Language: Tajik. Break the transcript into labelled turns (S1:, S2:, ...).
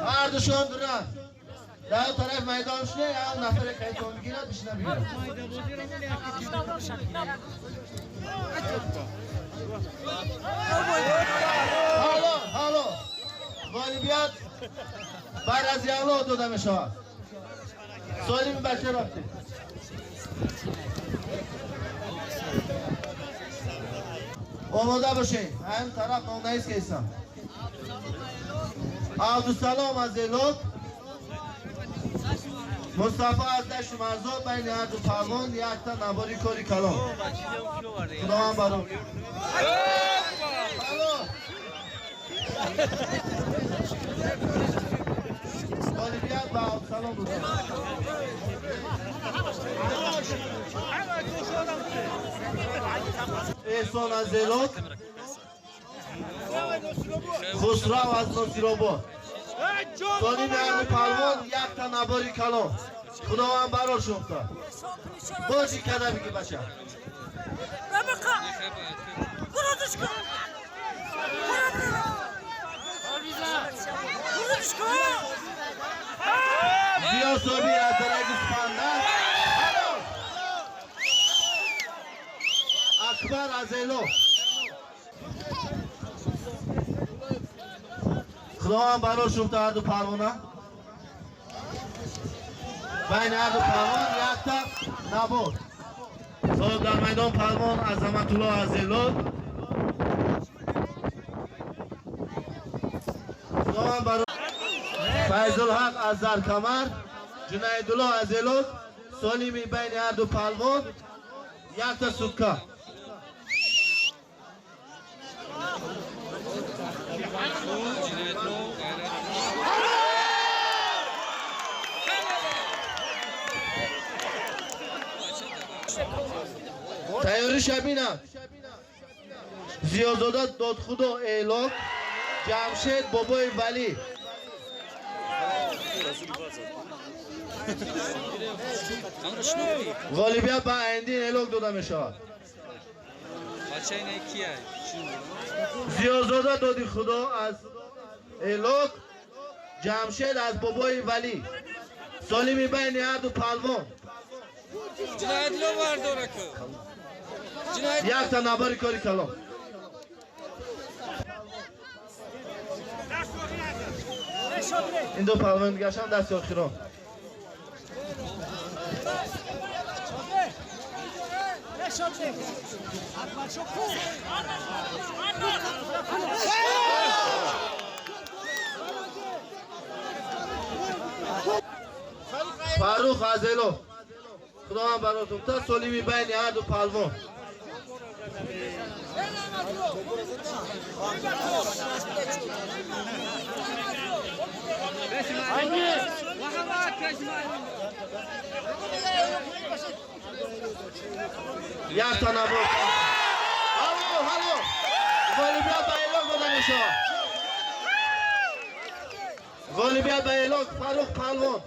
S1: Ҳар душон дуран. Дар тараф майдон шуне, як нафаре қайтон бигирад, бишина бигирад. Ҳало, ҳало. Ғолибият ба Разиялло дода мешавад. Солими бача рафтед. Омода бошед. Ҳам тараф номнавис кесам. Абдусалом аз Элок, Мустафа аз Дашти Марзод, байни ҳар ду палвон якта набори кори калон. Худованд барор. Ғолибият ба Абдусалом дода. Эҳсон аз Элок, Хусрав аз Носиробод. Солими ҳар ду палвон якта набори калон. Худованд барор шумта. Боши када биги бача. Зиё Собир аз дараги Спанда. Акбар аз Эло. Худованд барор шумта ҳар ду палвона. Байни ҳар ду палвон якта набор. Соҳиб дар майдон палвон Азаматулло аз Эло. Худованд барор. Файзулҳақ аз Заркамар, Ҷунайдулло аз Эло. Солими байни ҳар ду палвон якта сутка. Тайёрӣ шабина. Зиёзода Додхудо Элок, Ҷамшед Бобои Валӣ. Ғолибият ба Айндин Элок дода мешавад. Зиёзода Доди Худо аз Элок, Ҷамшед аз Бобои Валӣ. Солими байни ҳар ду палвон якта набори кори калон. Ин ду палвон дигаршам дасти охирон. Фаррух аз Эло. Худованд баротун та солими байни ҳар ду палвон. Якта набор. Ҳало, ҳало. Ғолибият ба Элок дода мешавад. Ғолибият ба Элок Фаррух палвон.